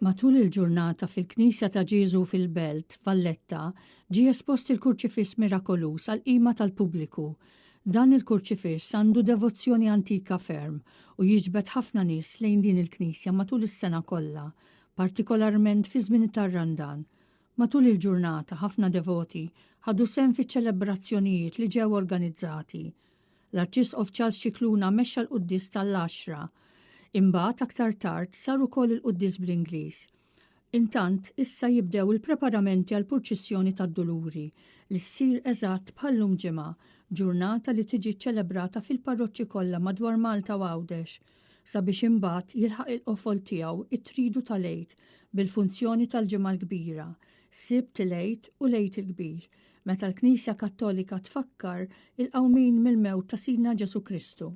Matul il-ġurnata fil-Knisja ta' Ġieżu fil-Belt, Valletta, ġie espost il-Kurċifiss Mirakoluż għall-qima tal-pubbliku. Dan il-Kurċifiss għandu devozzjoni antika ferm u jiġbed ħafna nies lejn din il-knisja matul is-sena kollha, partikolarment fi żmien tar-Randan. Matul il-ġurnata ħafna devoti ħadu sehem fiċ-ċelebrazzjonijiet li ġew organizzati. L-Arċisqof Charles Scicluna mexxa l-quddies tal-għaxra. Imbagħad aktar tard sar ukoll il-quddies bl-Ingliż. Intant, issa jibdew il-preparamenti għall-purċissjoni tad-Duluri, li ssir eżatt bħal-lum ġimgħa, ġurnata li tiġi ċċelebrata fil-parroċċi kollha madwar Malta u Għawdex, sabiex imbagħad jilħaq il-qofol tiegħu it-Tridu tal-Għid bil-funzjoni tal-Ġimgħa l-Kbira, Sibt il-Għid u l-Għid il-Kbir, meta l-Knisja Kattolika tfakkar il-qawmien mill-mewt ta' Sidna Ġesù Kristu.